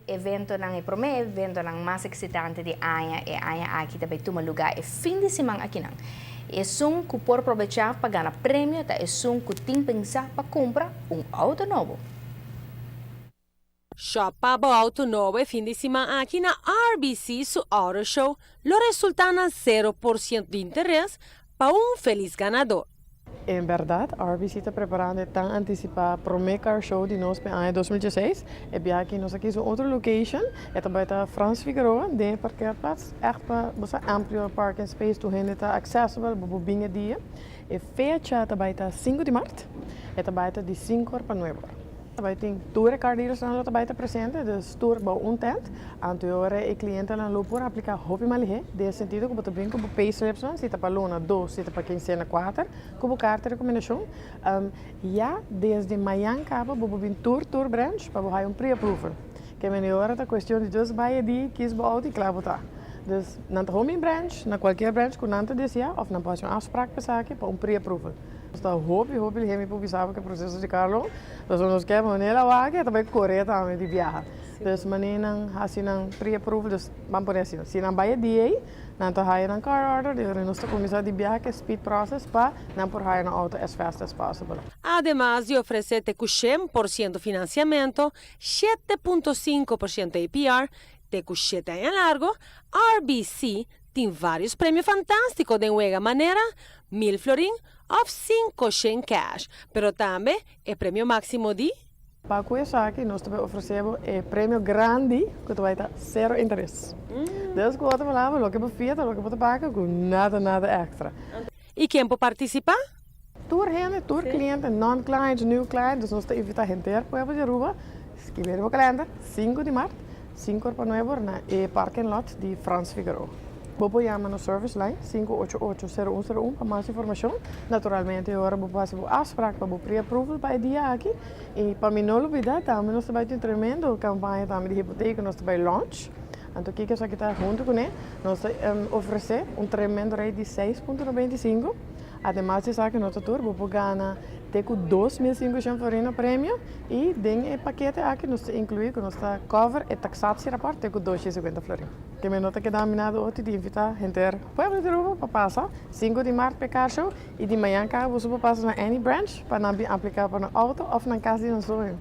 Eventonan E prome eventonan mas excitante di aña e aña aki ta bay tuma luga e fin di siman akinan. Esun cu por probecha pa gana premio ta esun cu tin pensa pa cumpra un auto nobo. Shop pa bo auto nobo e fin di siman aki na RBC su Auto Show lo resulta na 0% di interes pa un feliz ganador. En berdad, RBC ta preparando tan anticipa prome car show di nos pa aña 2016. E biaha aki nos a kies un otro location. E tambe ta Frans Figueroa, den parkeerplaats. Echt pa basta amplio parking space, tur hende ta accessible, bo bin e dia. E fecha tambe ta 5 di maart. E tambe ta di 5 or pa 9 or. Tambe tin tur car dealers nan tambe ta presente, dus tur bou un tent. Anto ora e clientenan lo por aplica hopi mas lihe, den sentido cu bo ta bin cu pay slips nan, si ta pa luna 2, si ta pa quincena 4, cu bo carta di recomendacion. Ya desde mañan caba bo bin tur branch pa bo haya un pre-approval. Cu ora ta cuestion di just bay di kies bo auto y cla bo ta. Dus nan ta home branch, na cualkier branch cu nan ta desea, of nan por un afspraak pa esaki pa un pre-approval. Ta hopi hopi lihe mi por bisa cu e proceso di car loan. Dus nos kier manera wak tambe core tambe di biaha. Dus manera nan hasi nan pre-approval, dus ban por asina. Si nan bay dia, nan ta haya nan car order, di nos ta cuminsa di biaha cu speed process pa nan por haya nan auto as fast as possible. Ademas di ofrece te cu 100% financiamento, 7.5% APR, te cu 7 aña largo, RBC tin varios premio fantastico den wega manera 1000 florin of 500 cash, pero tambe e premio maximo di Pa cu esaki, nos tambe ta ofrece e premio grandi, cu ta bay ta zero interes. Dus cu otro palabra, loke bo fia, loke bo paga, cu nada, nada extra. Y ken por participa? Tur hende, tur cliente, non-client, new client, dus nos ta invita henter pueblo di Aruba, skirbi den calendar, 5 di maart, 5 or pa 9 na e parking lot di Frans Figueroa. Bo por yama na service line 588-0101 pa mas informacion. Naturalmente, ora bo por haci afspraak pa pre-approval pa e dia aki. Y pa mi no lubida, tambe nos tambe tin un tremendo campaña tambe di hipoteca, nos tambe launch. Anto, kico esaki ta hunto cu ne, nos ta ofrece un tremendo rate di 6.95. Ademas di esaki no ta tur, bo por gana te cu 2.500 florin premio y den e pakete aki nos ta inclui cu nos ta cover e taxatierapport te cu 250 florin. Kiermen no ta keda nada otro di invita henter pueblo di Aruba pa pasa 5 di maart pa car show y di mañan caba bo por pasa na any branch pa nan aplica pa un auto of na cas di nan soño.